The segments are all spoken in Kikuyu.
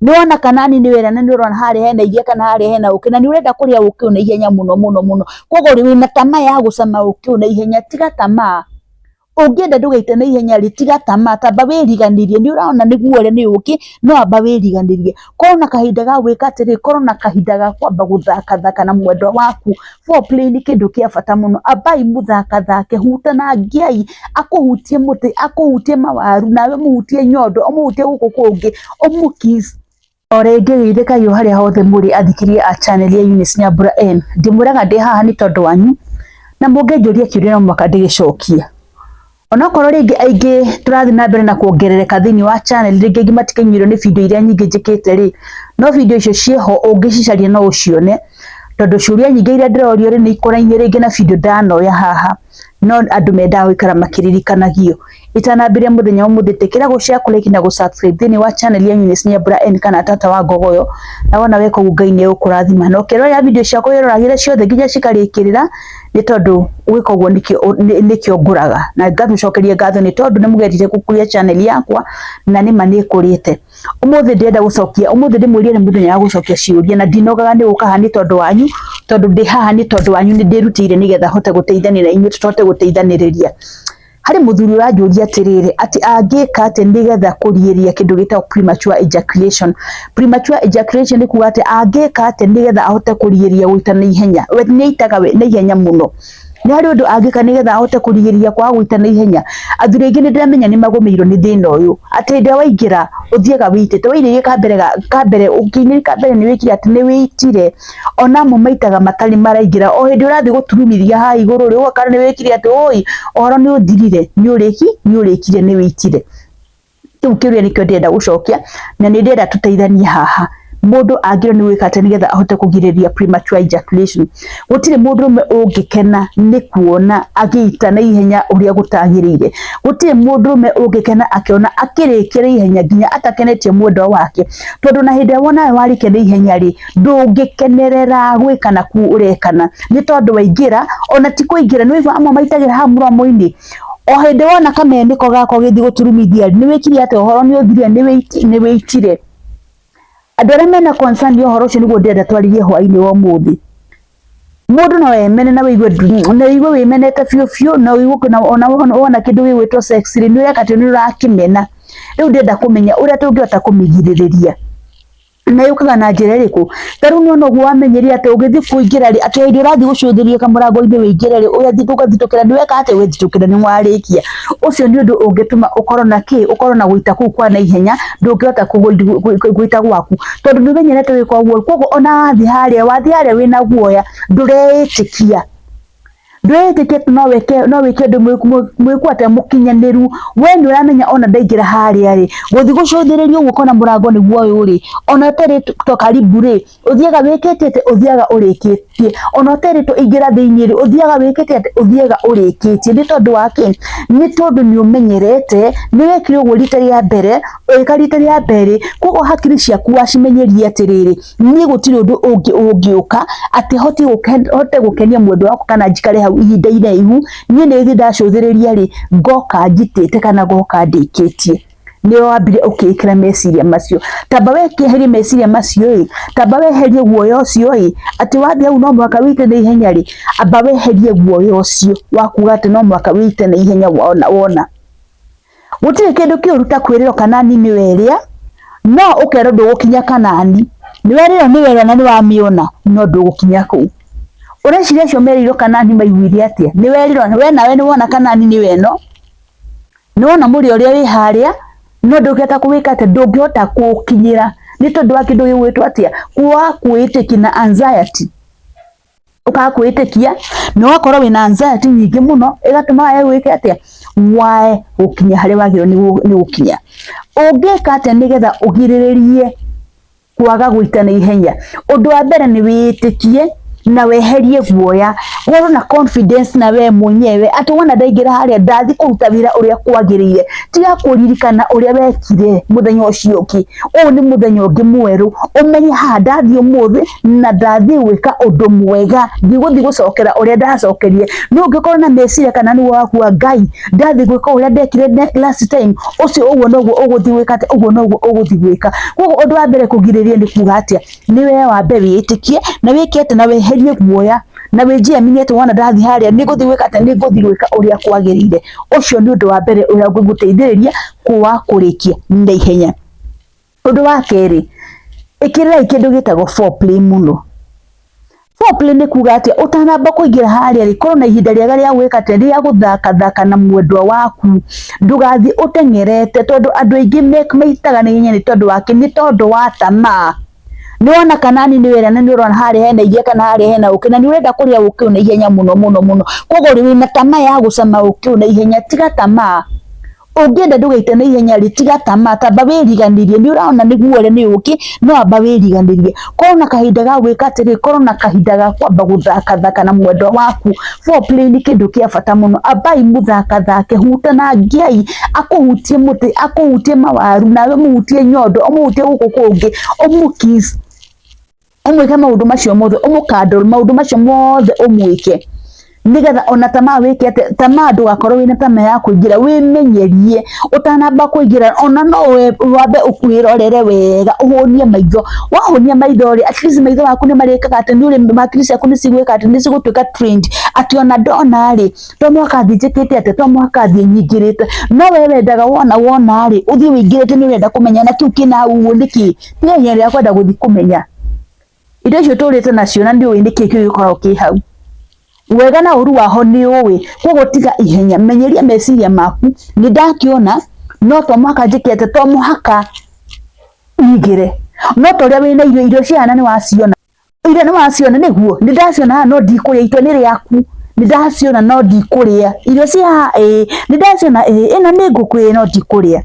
Nĩ wona Kanani nĩ wera na nĩ ũrona harĩa hena iria kana harĩa hena ũkĩ na nĩ ũrenda kũrĩa ũkĩ ũyũ na ihenya mũno mũno mũno, koguo wĩna tamaa ya gũcama ũkĩ ũyũ na ihenya. Tiga tamaa. Ũngĩenda ndũgaite na ihenya rĩ, tiga tamaa, tamba wĩriganĩrie. Nĩ ũrona nĩguo ũrĩa nĩ ũkĩ, no amba wĩriganĩrie. Korwo na kahinda ga gwĩka atĩrĩ, korwo na kahinda ga kwamba gũthakathaka na mwendwa waku. Foreplay nĩ kĩndũ kĩa bata mũno. Ambai mũthakathake, hutanangiai, akũhutie mũtĩ, akũhutie mawaru, nawe ũmũhutie nyondo, ũmũhutie gũkũ kũngĩ, ũmũ kiss. O rĩngĩ geithĩkai o harĩa hothe mũrĩ athikĩrĩria a channel ya Eunice Nyambura N. Ndĩmwĩraga ndĩ haha nĩ tondũ wanyu, na mũngĩnjũria kĩũria no mũhaka ndĩgĩcokie. Onokorwo rĩngĩ aingĩ tũrathiĩ na mbere na kuongerereka thĩinĩ wa channel, rĩngĩ aingĩ matikinyĩirwo nĩ video iria nyingĩ njĩkĩte rĩ, no video icio ciĩho ũngĩcicaria no ũcione, tondũ ciũria nyingĩ iria ndĩrorio rĩ, nĩ ikonainie rĩngĩ na video ndanoya haha, no andũ mendaga gũikara makĩririkanagio. Itanambĩrĩria mũthenya wa ũmũthĩ, ĩtĩkĩra gũ share, kũ like na gũ subscribe thĩinĩ wa channel ya Eunice Nyambura N kana Tata wa Ngogoyo, na wona weka ũguo Ngai nĩ egũkũrathima. Na ũkĩrora video ciakwa wĩroragĩre ciothe nginya cikarĩkĩrĩra, nĩ tondũ gwĩka ũguo nĩkĩo ngũraga, na ngamũcokeria ngatho nĩ tondũ nĩ mũgerire gũkũria channel yakwa, na nĩma nĩ ĩkũrĩte. Ũmũthĩ ndĩrenda gũcokia, ũmũthĩ ndĩmwĩrire nĩ mũthenya wa gũcokia ciũria, na ndinogaga nĩ gũka haha nĩ tondũ wanyu, tondũ ndĩ haha nĩ tondũ wanyu, nĩ ndĩrutĩire nĩgetha hote gũteithania na inyuĩ, tũhote gũteithanĩrĩria. Harĩ mũthuri ũranjũria atĩrĩrĩ, atĩ angĩka atĩa nĩgetha kũrigĩrĩria kĩndũ gĩtagwo premature ejaculation. Premature ejaculation nĩ kuga atĩ angĩka atĩa nĩgetha ahote kũrigĩrĩria gũita na ihenya. We nĩ aitaga we na ihenya mũno. Nĩ harĩ ũndũ angĩka nĩgetha ahote kũrigĩrĩria kwaga gũita na ihenya. Athuri aingĩ nĩ ndĩramenya nĩ magũmĩirwo nĩ thĩna ũyũ, atĩ hĩndĩ ĩrĩa waingĩra ũthiaga wĩitĩte, wainĩria kambere kambere, ũkĩinĩria kambere nĩ wĩkire atĩ nĩ wĩitire, ona amwe maitaga matarĩ maraingĩra, o hĩndĩ ũrathiĩ gũturumithia haha igũrũ rĩ, ũgakora nĩ wĩkire atĩ ũi, ũhoro nĩ ũthirire, nĩ ũrĩki, nĩ ũrĩkire, nĩ wĩitire. Kĩu kĩũria nĩkĩo ndĩrenda gũcokia, na nĩ ndĩrenda tũteithanie haha. Mũndũ agĩrĩirwo nĩ gwĩka atĩa nĩgetha ahote kũgirĩrĩria premature ejaculation. Gũtirĩ mũndũrũme ũngĩkena nĩ kuona agĩita na ihenya ũrĩa gũtagĩrĩire. Gũtirĩ mũndũrũme ũngĩkena akĩona akĩrĩkia na ihenya nginya atakenetie mwendwa wake, tondũ na hĩndĩ ĩrĩa wona we warĩkia na ihenya rĩ, ndũngĩkenerera gwĩkana kũu ũrekana, nĩ tondũ waingĩra, ona ti kũingĩra, nĩ waigua amwe maitagĩra hau mũromo-inĩ, o hĩndĩ wona kamenĩko gakwa ũgĩthiĩ gũturumithia nĩ wĩkire atĩa, ũhoro nĩ ũthirire, nĩ wĩitire. Andũ arĩa mena concern ya ũhoro ũcio nĩguo ndĩrenda twarĩrie hwaĩ-inĩ wa ũmũthĩ. Mũndũ no emene na wĩigue na wĩigue wĩmenete biũ biũ, na wĩigue ona wona kĩndũ gĩgwĩtwo sex rĩ, nĩ ũreka atĩ nĩ ũrakĩmena. Rĩu ndĩrenda kũmenya ũrĩa tũngĩhota kũmĩgirĩrĩria. Na yũkaga na njĩra ĩrĩkũ? Ta rĩu nĩwona ũguo wamenyeria atĩ ũgĩthiĩ kũingĩra rĩ, atĩ hĩndĩ ũrathiĩ gũcũthĩrĩria kamũrango-inĩ wĩingĩre rĩ, ũgathiĩ ũgathitũkĩra nĩ weka atĩa, ũgethitũkĩra nĩ warĩkia. Ũcio nĩ ũndũ ũngĩtũma ũkorwo na kĩ, ũkorwo na gũita kũu kwa naihenya, ndũngĩhota gũita gwaku, tondũ nĩ ũmenyerete gwĩka ũguo, koguo ona wathiĩ harĩa, wathiĩ harĩa wĩna guoya, ndũreĩtĩkia. Ndũreĩtĩkia atĩ no wĩke, no wĩke ũndũ mwĩku atĩa mũkinyanĩru. We nĩ ũramenya ona ndaingĩra harĩa rĩ, gũthiĩ gũcũthĩrĩria ũguo ũkona mũrango nĩguo ũyũ rĩ, ona ũterĩtwo karibu rĩ, ũthiaga wĩkĩte atĩa, ũthiaga ũrĩkĩtie. Ona ũterĩtwo ingĩra thĩiniĩ rĩ, ũthiaga wĩkĩte atĩa, ũthiaga ũrĩkĩtie. Nĩ tondũ wa kĩ? Nĩ tondũ nĩ ũmenyerete, nĩ wekire ũguo rita rĩa mbere, ũgĩka rita rĩa kerĩ, koguo hakiri ciaku wacimenyeria atĩrĩrĩ, niĩ gũtirĩ ũndũ ũngĩ ũngĩũka atĩ hote gũkenia mwendwa wakwa kana njikare hau ihinda iraihu, niĩ nĩ thiĩ ndacũthĩrĩria rĩ, ngoka njitĩte kana ngoka ndĩkĩtie. Nĩ wambire ũkĩĩkĩra meciria macio. Tamba weherie meciria macio ĩ, tamba weherie guoya ũcio ĩ, atĩ wathiĩ hau no mũhaka wĩite na ihenya rĩ, amba weherie guoya ũcio wa kuga atĩ no mũhaka wĩite na ihenya wona wona. Gũtirĩ kĩndũ kĩũru ta kwĩrĩrwo Kanani nĩwe ĩrĩa, no ũkerwo ndũgũkinya Kanani. Nĩ werĩrwo nĩwe ĩrĩa na nĩ wamĩona, no ndũgũkinya kũu. Ũreciria acio merĩirwo Kanani maiguire atĩa? Nĩ werĩrwo, we nawe nĩ wona Kanani nĩwe ĩno, nĩ wona mũrĩo ũrĩa wĩ harĩa, no ndũngĩhota kũwĩka atĩa, ndũngĩhota kũũkinyĩra nĩ tondũ wa kĩndũ gĩgwĩtwo atĩa, kwaga kwĩĩtĩkia na anxiety. Ũkaga kwĩĩtĩkia na ũgakorwo wĩna anxiety nyingĩ mũno, ĩgatũma wae gwĩka atĩa, wae gũkinya harĩa wagĩrĩirwo nĩ gũkinya. Ũngĩka atĩa nĩgetha ũgirĩrĩrie kwaga gũita na ihenya? Ũndũ wa mbere nĩ wĩĩtĩkie, Na weherie guoya, ũkorwo na confidence na we mwenyewe atĩ wona ndaingĩra harĩa ndathi kũruta wĩra ũrĩa kwagĩrĩire. Tiga kũririkana ũrĩa wekire mũthenya ũcio ũngĩ. Ũyũ nĩ mũthenya ũngĩ mwerũ, ũmenye haha ndathiĩ ũmũthĩ na ndathiĩ gwĩka ũndũ mwega, ndigũthiĩ gũcokera ũrĩa ndacokerire. No ũngĩkorwo na meciria kana nĩguo wakuga Ngai ndathiĩ gwĩka ũrĩa ndekire last time, ũcio ũguo noguo ũgũthiĩ gwĩka atĩa, ũguo noguo ũgũthiĩ gwĩka. Koguo ũndũ wa mbere kũgirĩrĩria nĩ kuga atĩa, nĩ we wambe wĩĩtĩkie na wĩke atĩa, na weherie guoya na wĩjiamini atĩ wona ndathiĩ harĩa nĩ ngũthiĩ gwĩka atĩa, nĩ ngũthiĩ gwĩka ũrĩa kwagĩrĩire. Ũcio nĩ ũndũ wa mbere ũrĩa ũngĩgũteithĩrĩria kwaga kũrĩkia na ihenya. Ũndũ wa kerĩ, ĩkĩrĩrai kĩndũ gĩtagwo foreplay mũno. Foreplay nĩ kuga atĩa, ũtanamba kũingĩra harĩa rĩ, korwo na ihinda rĩega rĩa gwĩka atĩa, rĩa gũthakathaka na mwendwa waku. Ndũgathiĩ ũteng'erete tondũ andũ aingĩ maitaga na ihenya nĩ tondũ wa kĩ? Nĩ tondũ wa tamaa. Nĩ wona kanani nĩ wĩra na nĩ ũrona harĩa hena iria kana harĩa hena ũkĩ na nĩ ũrenda kũrĩa ũkĩ ũyũ na ihenya mũno mũno mũno. Koguo rĩ, wĩna tamaa ya gũcama ũkĩ ũyũ na ihenya, tiga tamaa. Ũngĩenda ndũgaite na ihenya rĩ, tiga tamaa, tamba wĩriganĩrie. Nĩ ũrona nĩguo ũrĩa nĩ ũkĩ, no amba wĩriganĩrie. Korwo na kahinda ga gwĩka atĩrĩ, korwo na kahinda ga kwamba gũthakathaka na mwendwa waku. Foreplay nĩ kĩndũ kĩa bata mũno. Ambai mũthakathake, hutanangiai, akũhutie mũtĩ, akũhutie mawaru, nawe ũmũhutie nyondo, ũmũhutie gũkũ kũngĩ, ũmũ kiss, ũmwĩke maũndũ macio mothe, ũmũ cuddle, maũndũ macio mothe ũmwĩke nigetha ona tamaa wĩke atĩa, tamaa ndũgakorwo wĩna tamaa ya kũingĩra, wĩmenyerie ũtanamba kũingĩra, ona no wambe wĩrorere wega, ũhũnie maitho. Wahũnia maitho rĩ, at least maitho maku nĩ marĩkaga atĩ nĩ ũrĩ hakiri ciaku nĩ cigwĩka atĩ nĩ cigũtuĩka trained atĩ ona ndona rĩ, to mũhaka thiĩ njĩkĩte atĩa, to mũhaka thiĩ nyingĩrĩte. No we wendaga wona wona rĩ, ũthiĩ wĩingĩrĩte nĩ ũrenda kũmenya na kĩu kĩna hau ũguo nĩkĩ. Tiga ihenya rĩa kwenda gũthiĩ kũmenya. Indo icio ũtũrĩte nacio na nĩũĩ nĩkĩ kĩu gĩkoragwo kĩ hau. Wega na ũru waho nĩ ũĩ, koguo tiga ihenya, menyeria meciria maku, nĩ ndakĩona no to mũhaka njĩke atĩa, to mũhaka nyingĩre. No ta ũrĩa wĩna irio, irio cihana nĩ waciona, irio nĩ waciona nĩguo, nĩ ndaciona haha no ndikũrĩa, itua nĩ rĩaku, nĩ ndaciona no ndikũrĩa. Irio ci haha ĩĩ, nĩ ndaciona ĩĩ, ĩno nĩ ngũkũ ĩĩ no ndikũrĩa.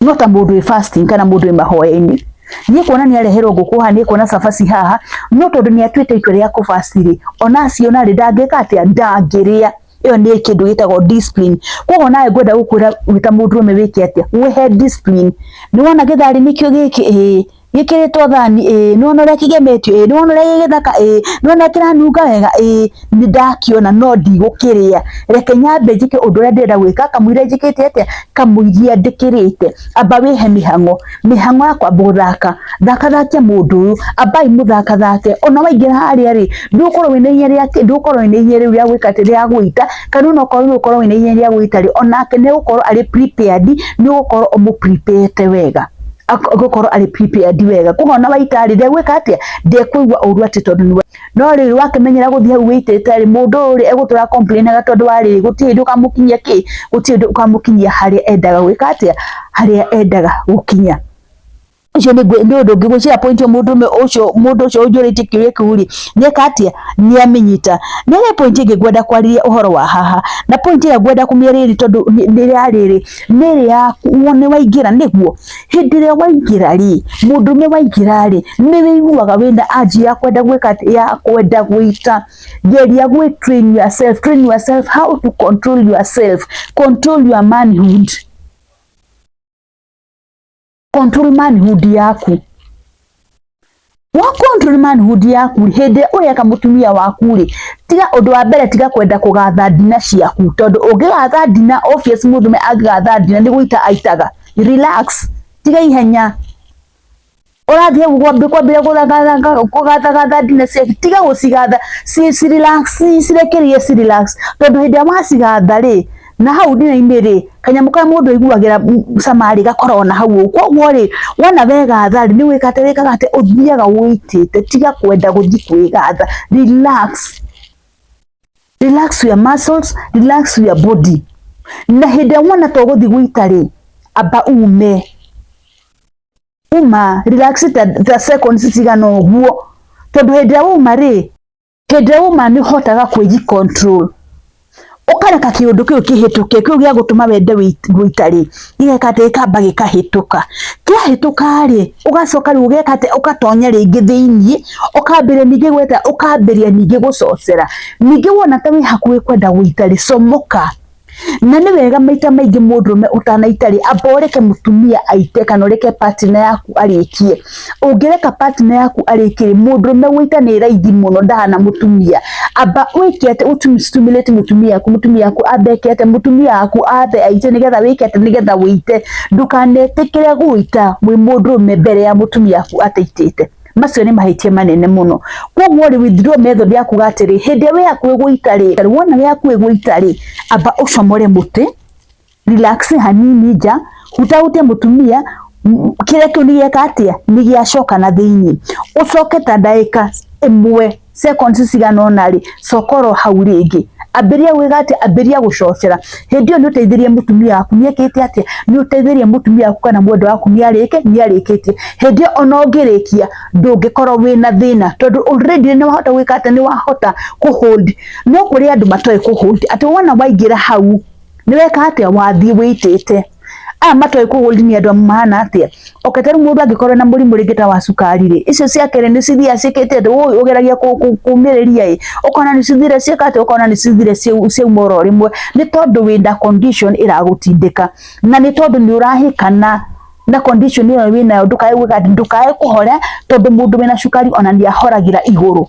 No ta mũndũ wĩ fasting kana mũndũ wĩ mahoya-inĩ, nĩ kuona nĩ areherwo ngũkũ haha, nĩ kuona cabaci haha, no tondũ nĩ atuĩte itua rĩa kũ fast rĩ, ona aciona rĩ, ndangĩka atĩa, ndangĩrĩa. Ĩyo nĩ kĩndũ gĩtagwo discipline. Koguo nawe ngwenda gũkwĩra wĩ ta mũndũrũme wĩke atĩa, wĩhe discipline. Nĩ wona gĩtharĩ nĩkĩo gĩkĩ ĩĩ, gĩkĩrĩtwo thani ĩĩ, nĩ wona ũrĩa kĩgemetio ĩĩ, nĩ wona ũrĩa gĩ gĩthaka ĩĩ, nĩ wona kĩranunga wega ĩĩ, nĩ ndakĩona no ndigũkĩrĩa. Reke nyambe njĩke ũndũ ũrĩa ndĩrenda gwĩka kamũira njĩkĩte atĩa, kamũiria ndĩkĩrĩte. Amba wĩhe mĩhang'o, mĩhang'o ya kwamba gũthaka, thakathakia mũndũ ũyũ, ambai mũthakathake, ona waingĩra harĩa rĩ, ndũgũkorwo wĩna ihenya rĩa kĩ, ndũgũkorwo wĩna ihenya rĩu rĩa gwĩka atĩ, rĩa gũita, kana onokorwo nĩ ũgũkorwo wĩna ihenya rĩa gũita rĩ, onake nĩ egũkorwo arĩ prepared, nĩ ũgũkorwo ũmũ prepare te wega. Egũkorwo arĩ prepared wega. Koguo ona waita rĩ, ndegwĩka atĩa, ndekũigua ũru atĩ tondũ nĩ no rĩrĩ wakĩmenyera gũthiĩ hau wĩitĩte rĩ, mũndũ ũyũ rĩ, egũtũra complain aga tondũ wa rĩrĩ, gũtirĩ hĩndĩ ũkamũkinyia kĩ, gũtirĩ hĩndĩ ũkamũkinyia harĩa endaga gwĩka atĩa, harĩa endaga gũkinya. Ũcio nĩ ũndũ ũngĩ gwĩciria point ĩyo mũndũrũme ũcio, mũndũ ũcio ũnjũrĩtie kĩũria kĩu rĩ, nĩ eka atĩa, nĩ amĩnyita. Nĩ harĩ point ĩngĩ ngwenda kwarĩria ũhoro wa haha, na point ĩrĩa ngwenda kũmĩarĩrĩria tondũ nĩ ya rĩrĩ, nĩ ĩrĩa yaku nĩ waingĩra nĩguo, hĩndĩ ĩrĩa waingĩra rĩ, mũndũrũme waingĩra rĩ, nĩ wĩiguaga wĩna urge ya kwenda gwĩka atĩa, ya kwenda gũita. Geria gwĩ train yourself, train yourself how to control yourself, control your manhood. Control manhood yaku. Wa control manhood yaku hĩndĩ ĩrĩa ũreka mũtumia waku rĩ, tiga ũndũ wa mbere tiga kwenda kũgatha ndina ciaku, tondũ ũngĩgatha ndina obvious mũndũrũme angĩgatha ndina nĩ gũita aitaga. Relax, tiga ihenya. Ũrathiĩ hau kwambĩrĩria kũgathagatha ndina ciaku, tiga gũcigatha, ci relax, cirekererie ci relax, tondũ hĩndĩ ĩrĩa wacigatha rĩ, na hau ndina-inĩ rĩ, kanyamũ karĩa mũndũ aiguagĩra cama rĩ, gakoragwo na hau ũguo. Koguo rĩ, wona wegatha rĩ, nĩ gwĩka atĩ wĩkaga atĩ, ũthiaga ũitĩte, tiga kwenda gũthiĩ kwĩgatha, relax. Relax your muscles, relax your body. Na hĩndĩ ĩrĩa wona to gũthiĩ gũita rĩ, amba ume. Uma, relax ta seconds cigana ũguo, tondũ hĩndĩ ĩrĩa wauma rĩ, hĩndĩ ĩrĩa wauma nĩ ũhotaga kwĩji control. Ũkareka kĩũndũ kĩu kĩhĩtũke, kĩu gĩa gũtũma wende gũita rĩ, gĩgeka atĩ gĩkamba gĩkahĩtũka. Kĩahĩtũka rĩ, ũgacoka rĩu ũgeka atĩ ũgatonya rĩngĩ thĩiniĩ, ũkambĩrĩria ningĩ gwĩka, ũkambĩrĩria ningĩ gũcocera. Ningĩ wona ta wĩ hakuhĩ kwenda gũita rĩ, comoka. Na nĩ wega maita maingĩ mũndũrũme ũtanaita rĩ, amba ũreke mũtumia aite kana ũreke partner yaku arĩkie. Ũngĩreka partner yaku arĩkie rĩ, mũndũrũme gũita nĩ raithi mũno ndahana mũtumia. Amba wĩke atĩ ũ stimulate mũtumia waku, mũtumia waku ambe eke atĩ, mũtumia waku ambe aite nĩgetha wĩke atĩ, nĩgetha wĩite. Ndũkanetĩkĩre gũita wĩ mũndũrũme mbere ya mũtumia waku ataitĩte. Macio nĩ mahĩtia manene mũno. Koguo rĩ, withdraw method ya kuga atĩrĩ, hĩndĩ ĩrĩa wĩ hakuhĩ gũita rĩ, wona wĩ hakuhĩ gũita rĩ, amba ũcomore mũtĩ, relax hanini nja, hutahutie mũtumia, kĩrĩa kĩu nĩ gĩeka atĩa, nĩ gĩacoka na thĩiniĩ. Ũcoke ta ndagĩka ĩmwe, seconds cigana ũna rĩ, coka oro hau rĩngĩ. Ambĩrĩria gwĩka atĩa, ambĩrĩria gũcocera. Hĩndĩ ĩyo nĩ ũteithĩrĩrie mũtumia waku nĩ ekĩte atĩa, nĩ ũteithĩrĩrie mũtumia waku kana mwendwa waku nĩ arĩke, nĩ arĩkĩtie. Hĩndĩ ĩyo ona ũngĩrĩkia ndũngĩkorwo wĩna thĩna tondũ already nĩ wahota gwĩka atĩa, nĩ wahota kũ hold. No kũrĩ andũ matoĩ kũ hold, atĩ wona waingĩra hau nĩ weka atĩa, wathiĩ wĩitĩte. Aya matoĩ kũ hold nĩ andũ mahana atĩa? Okay, ta rĩu mũndũ angĩkorwo na mũrimũ rĩngĩ ta wa cukari rĩ, icio ciake rĩ nĩ cithiaga ciĩkĩte atĩ, ũĩ ũgeragia kũmĩrĩria ĩ, ũkona nĩ cithire ciĩka atĩa, ũkona nĩ cithire ciauma oro rĩmwe, nĩ tondũ wĩna condition ĩragũtindĩka, na nĩ tondũ nĩ ũrahĩkana na condition ĩyo wĩnayo, ndũkae gwĩka atĩ, ndũkae kũhora, tondũ mũndũ wĩna cukari ona nĩ ahoragĩra igũrũ.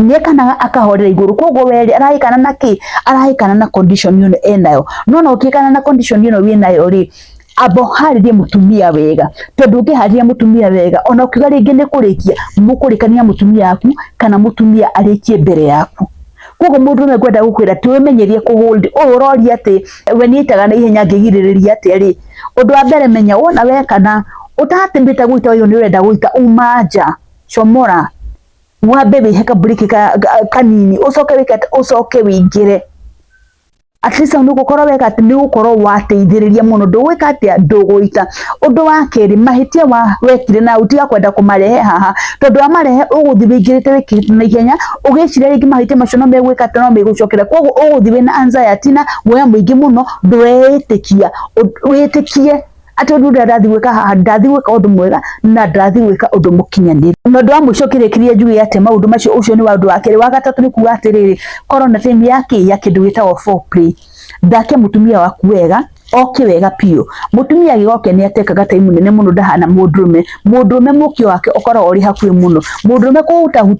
Nĩekanaga akahorera igũrũ, koguo we rĩ arahĩkana na kĩ? Arahĩkana na condition ĩno enayo. No na ũkĩhĩkana na condition ĩno wĩnayo rĩ, amba ũharĩrie mũtumia wega, tondũ ũngĩharĩria mũtumia wega, ona ũkiuga rĩngĩ nĩ kũrĩkia, mũkũrĩkania mũtumia waku kana mũtumia arĩkie mbere yaku. Koguo mũndũrũme ngwenda gũkwĩra ti wĩmenyerie kũ hold. Ũyũ ũroria atĩ we nĩ aitaga na ihenya angĩgirĩrĩria atĩa rĩ, ũndũ wa mbere menya wona wekana ũtatĩmĩte gũita ũyũ nĩ ũrenda gũita, uma nja, comora, wambe wĩhe ka break kanini, ũcoke wĩke atĩ, ũcoke wĩingĩre. At least hau nĩ ũgũkorwo weka atĩ, nĩ ũgũkorwo wateithĩrĩria mũno, ndũgwĩka atĩa, ndũgũita. Ũndũ wa kerĩ, mahĩtia wa wekire na tiga kwenda kũmarehe haha, tondũ wamarehe ũgũthiĩ wĩingĩrĩte wĩkĩrĩte na ihenya, ũgĩciria rĩngĩ mahĩtia macio no megwĩka atĩ, no megũcokera. Koguo ũgũthiĩ wĩna anxiety na guoya mũingĩ mũno, ndũreĩtĩkia, wĩtĩkie atĩ ũndũ ũrĩa ndathiĩ gwĩka haha, ndathiĩ gwĩka ũndũ mwega na ndathiĩ gwĩka ũndũ mũkinyanĩru. Na ũndũ wa mũico kĩrĩkĩrĩria njuge atĩ maũndũ macio, ũcio nĩ ũndũ wa kerĩ. Wa gatatũ nĩ kuga atĩrĩrĩ, korwo na time ya kĩ, ya kĩndũ gĩtagwo foreplay. Thake mũtumia waku wega, oke wega biũ. Mũtumia agĩgoke nĩ atekaga time nene mũno ndahana mũndũrũme. Mũndũrũme mũkio wake ũkoragwo ũrĩ hakuhĩ mũno. Mũndũrũme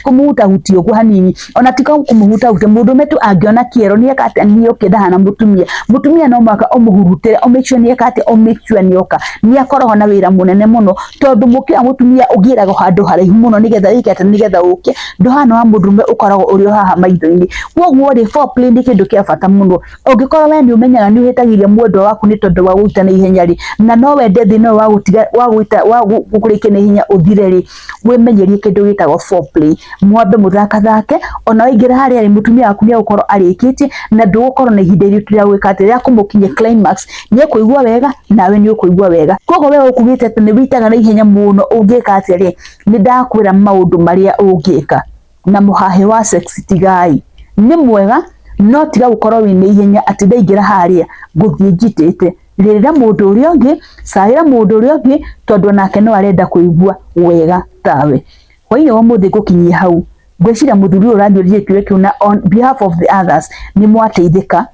kũmũhutahutia ũguo hanini, ona ti kũmũhutahutia, mũndũrũme tu angĩona kĩero nĩ eka atĩa, nĩ oke ndahana mũtumia. Mũtumia no mũhaka ũmũhurutĩre, ũ make sure nĩ eka atĩa, ũ make sure nĩ oka. Nĩ akoragwo na wĩra mũnene mũno, tondũ mũkio wa mũtumia ũgĩraga handũ haraihu mũno nĩgetha wĩke atĩa, nĩgetha ũke. Ndũhana wa mũndũrũme ũkoragwo ũrĩ o haha maitho-inĩ. Koguo rĩ, foreplay nĩ kĩndũ kĩa bata mũno. Ũngĩkorwo we nĩ ũmenyaga nĩ ũhĩtagĩria mwendwa waku nĩ tondũ wa gũita na ihenya rĩ, na no wende thĩna ũyũ wa gũtiga wa gũita wa kũrĩkia na ihenya ũthire rĩ, wĩmenyerie kĩndũ gĩtagwo foreplay. Mwambe mũthakathake, ona waingĩra harĩa rĩ, mũtumia waku nĩ egũkorwo arĩkĩtie na ndũgũkorwo na ihinda iritũ rĩa gwĩka atĩ, rĩa kũmũkinyia climax. Nĩ ekũigua wega nawe nĩ ũkũigua wega. Koguo we ũkugĩte atĩ nĩ wĩitaga na ihenya mũno, ũngĩka atĩa rĩ, nĩ ndakwĩra maũndũ marĩa ũngĩka. Na mũhahĩ wa sex tigai. Nĩ mwega, no tiga gũkorwo wĩna ihenya atĩ ndaingĩra harĩa ngũthiĩ njitĩte. Rĩrĩra mũndũ ũrĩa ũngĩ, caĩra mũndũ ũrĩa ũngĩ, tondũ onake no arenda kũigua wega tawe. Hwaĩ-inĩ wa ũmũthĩ ngũkinyia hau. Ngwĩciria mũthuri ũyũ ũranjũririe kĩũria kĩu na on behalf of the others nĩ mwateithĩka.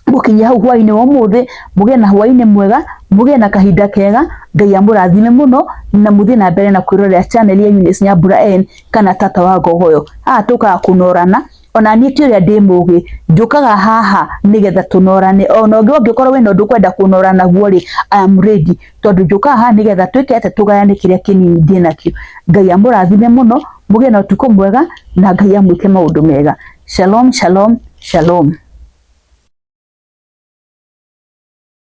Ngũkinyia hau hwaĩ-inĩ wa ũmũthĩ, mũgĩe na hwaĩ-inĩ mwega, mũgĩe na kahinda kega, Ngai amũrathime mũno, na mũthiĩ na mbere na kwĩrorera channel ya Eunice Nyambura N kana Tata wa Ngogoyo. Haha tũkaga kũnorana, ona niĩ ti ũrĩa ndĩ mũgĩ, njũkaga haha nĩgetha tũnorane. Ona ũngĩ ũngĩkorwo wĩna ũndũ ũkwenda kũnora naguo rĩ, I am ready, tondũ njũkaga haha nĩgetha twĩke atĩa, tũgayane kĩrĩa kĩnini ndĩnakĩo. Ngai amũrathime mũno, mũgĩe na ũtukũ mwega, na Ngai amwĩke maũndũ mega. Shalom, shalom, shalom.